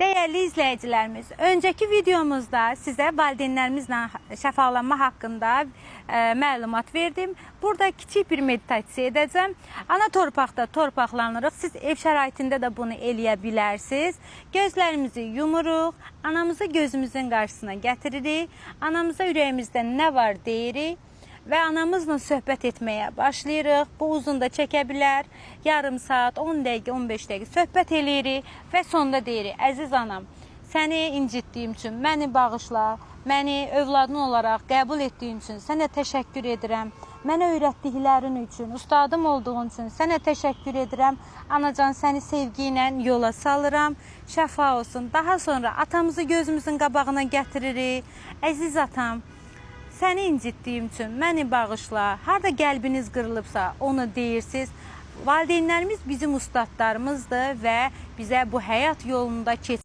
Dəyərli izləyicilərimiz, öncəki videomuzda sizə valideynlərimizlə şəfalanma haqqında məlumat verdim. Burada kiçik bir meditasiya edəcəm. Ana torpaqda torpaqlanırıq. Siz ev şəraitində də bunu eləyə bilərsiniz. Gözlərimizi yumuruq, anamızı gözümüzün qarşısına gətiririk. Anamıza ürəyimizdə nə var deyirik və anamızla söhbət etməyə başlayırıq. Bu uzun da çəkə bilər. Yarım saat, 10 dəqiqə, 15 dəqiqə söhbət eləyirik və sonda deyirik: "Əziz anam, səni incitdiyim üçün məni bağışla. Məni övladın olaraq qəbul etdiyin üçün sənə təşəkkür edirəm. Mənə öyrətdiklərin üçün, ustadım olduğun üçün sənə təşəkkür edirəm. Anacan, səni sevgi ilə yola salıram. Şəfa olsun." Daha sonra atamızı gözümüzün qabağına gətiririk. Əziz atam, səni incitdiyim üçün məni bağışla. Harda qəlbiniz qırılıbsa, onu deyirsiz. Valideynlərimiz bizim ustadlarımızdır və bizə bu həyat yolunda keçir.